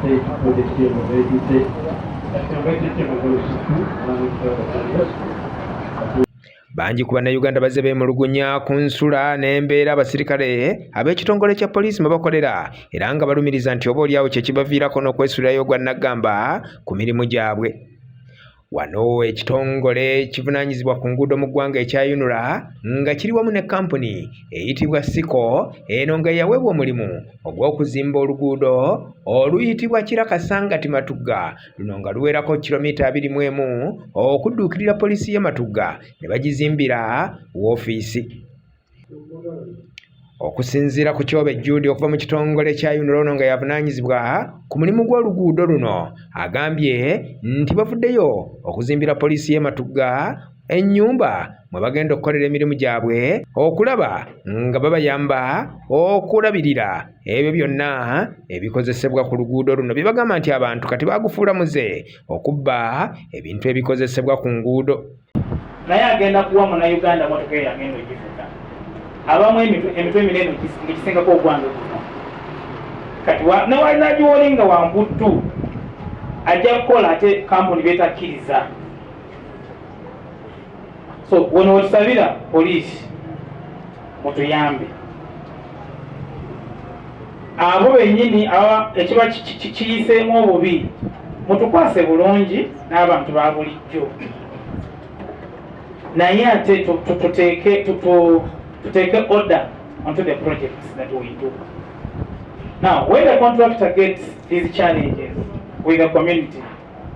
Ate pulojekiti eno beetisse kati olusuku. Bangi ku Bannayuganda bazze beemulugunya ku nsula n'embeera abasirikale ab'ekitongole kya poliisi mwe bakolera, era nga balumiriza nti oba olyawo kye kibaviirako n'okwesuulirayo ogwa nnaggamba ku mirimu gyabwe. Wano ekitongole kivunaanyizibwa ku nguudo mu ggwanga ekya UNRA nga kiri wamu ne kkampuni eyitibwa Siko, eno nga yaweebwa omulimu ogw'okuzimba oluguudo oluyitibwa Kira Kasangati Matugga, luno nga luwerako kilomita 21 okudduukirira poliisi y'e Matugga ne bagizimbira woofiisi. Okusinziira ku Kyobe Jude okuva mu kitongole kya UNRA, ono nga yavunaanyizibwa ku mulimu gw'oluguudo luno, agambye nti bavuddeyo okuzimbira poliisi y'e Matugga ennyumba mwe bagenda okukolera emirimu gyabwe, okulaba nga babayamba okulabirira ebyo byonna ebikozesebwa ku luguudo luno, bye bagamba nti abantu kati bagufuula muze okubba ebintu ebikozesebwa ku nguudo. Naye agenda kuwa Munnayuganda motoka eyo agenda ogivuga, abamu emitwe eminene ngegisingako ogwange guno. Kati newalinagiwoli nga wambuttu ajja kukola, ate kampuni betakkiriza. So wano wetusabira poliisi mutuyambe, abo bennyini ekiba kiyiseemu obubi mutukwase bulungi n'abantu ba bulijjo, naye ate tuteeke order onto the projects that we do. Now, when the contractor gets these challenges with the community,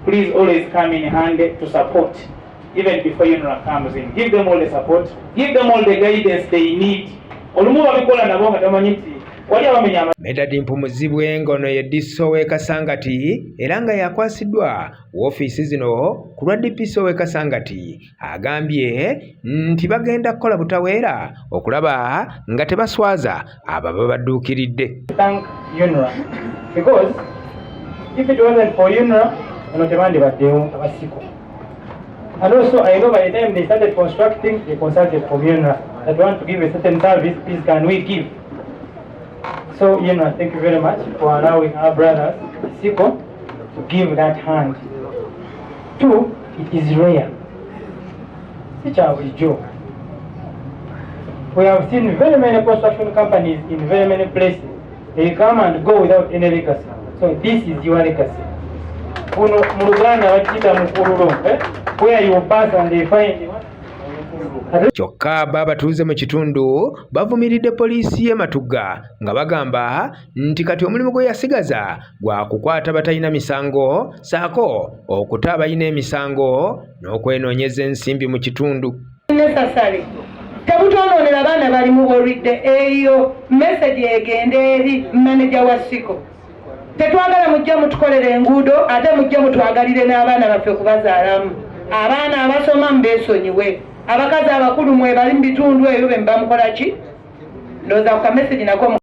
please always come in handy to support. Even before UNRA comes in, give them all the support, give them all the guidance they need. Olumu babikola nabo nga tamanyi nti wali abamenya. Medard Mpumuzibwe, ng'ono ye DISO w'e Kasangati era nga yakwasiddwa woofiisi zino ku lwa DPC ow'e Kasangati, agambye nti bagenda kukola butaweera okulaba nga tebaswaza abo ababadduukiridde. Thank UNRA, because if it wasn't for UNRA, ono tebandibaddewo abasiko. And also, I know by the time they started constructing, they consulted from UNRA that want to give a certain service, please can we give? So, UNRA, thank you very much for allowing our brothers, Siko, to give that hand. Two, it is rare. Si kya bulijjo. We have seen very many construction companies in very many places. They come and go without any legacy. So this is your legacy. Kuno mu Luganda bakiyita mukululo, eh? Where you pass and they find what? Kyokka bo abatuuze mu kitundu bavumiridde poliisi y'e Matugga nga bagamba nti kati omulimu gwe yasigaza gwa kukwata batalina misango, ssaako okuta abalina emisango n'okwenoonyeza ensimbi mu kitundu. Necessary tebutonoonera baana bali mu olwidde. Eyo message egende eri maneja wa Siko. Tetwagala mujje mutukolera enguudo ate mujje mutwagalire n'abaana baffe kubazaalamu. Abaana abasoma mubeesonyiwe, abakazi abakulu mwebali mu bitundu ebyo be muba mukola ki? Ndowooza ku ka message nako.